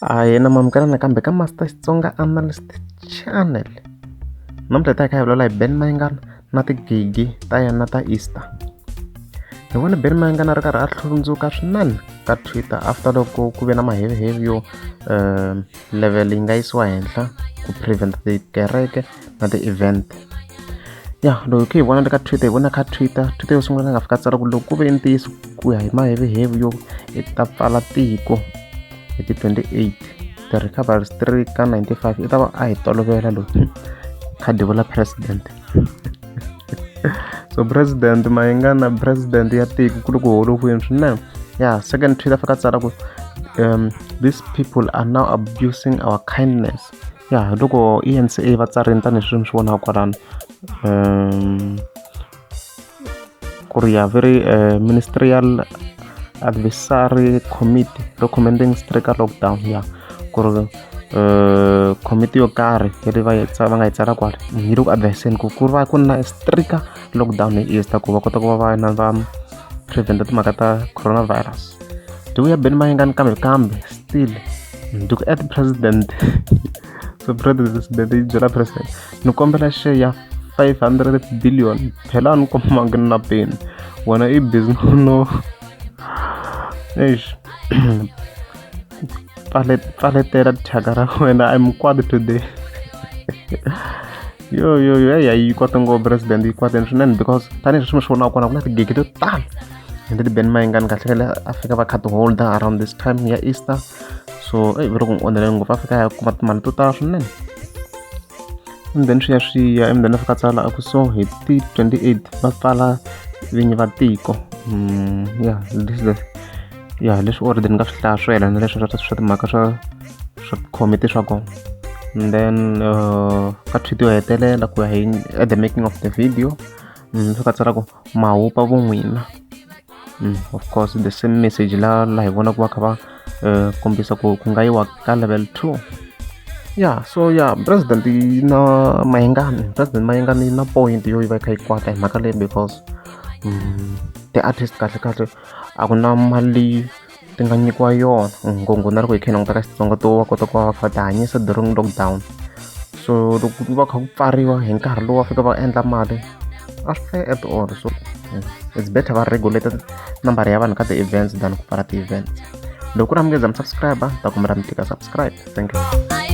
Ahee na mamukela nakambe ka Master Xitsonga Analyst Channel. Namuntlha hi ta hi kha hi vulavula hi Benny Mayengani na tigigi ta yena ta Easter. Hi vone Benny Mayengani a ri karhi a hlundzuka swinene ka Twitter after loko ku ve na mahevehevi yo level yi nga yisiwa henhla ku prevent tikereke na ti-event. Ya loko hi kha hi vona le ka Twitter, hi vona ka Twitter, Twitter yo sungula nga fika tsala ku loko ku ve i ntiyiso ku ya hi mahevehevi yo i ta pfala tiko hi ti 28, ti-recoveries ti ri ka 95, i ta va a hi tolovela loyi kha divula president. So President Mayengani, president ya tiko, ku le ku holoviweni swinene. Ya second Twitter fika tsala ku "These people are now abusing our kindness." Ya hi loko eNCA va tsarini tanihileswi mi swi vonaka kwalano ku ri ya very ministerial advisory committee recommending stricter lockdown. Ya ku ri committee yo karhi leyi va yi va nga yi tsala kwala yi le ku adviseni ku va ku na stricter lockdown hi Easter ku va kota ku va va na va prevent timhaka ta coronavirus. Ti vuya Benny Mayengani kambe still ndi ku at president. So president yi byela president, "Ni kombela share ya 500 billion, phela a ni kumangi na peni, wena i busy no eish pfaletela thyaka ra wena. I'm kwat today." Yo yo yo, yi kwate ngopfu president, yi kwateni swinene because tanihileswi mi swi vonaka kona ku na tigigi to tala leti Benny Mayengani kahle kahle a fika va kha ti holder around this time ya Easter. So eyi va le ku n'wi onheleni ngopfu, a fika a ya kuma timali to tala swinene. And then swi ya swi ya, and then a fika tsala a ku so hi ti 28 va pfala vinyi va tiko. Ya this the ya leswi already ni nga swi hlaya swo yelana na leswi swa timhaka swa committee swa kona. And then ka tweet yo hetelela ku ya hi at the making of the video, swi ka tsala ku mahupa vo n'wina. Of course the same message la hi vonaka va kha va kombisa ku ku nga yiwa ka level 2. Ya so ya president yi na Mayengani, President Mayengani yi na point yo yi va yi kha yi kwata hi mhaka leyi because ti-artist kahle kahle a ku na mali leyi ti nga nyikiwa yona, ngopfungopfu na loko hi kha hi languta ka Xitsonga, to va kota ku va va kha va ti hanyisa during lockdown. So loko ku va kha ku pfariwa hi nkarhi lowu va fika va endla mali, a swi fair at all. So it's better va regulate nambara ya vanhu ka ti-events than ku pfala ti-events. Loko ku ri a mi nge za mi subscribe, ta kombela mi tlika subscribe. Thank you.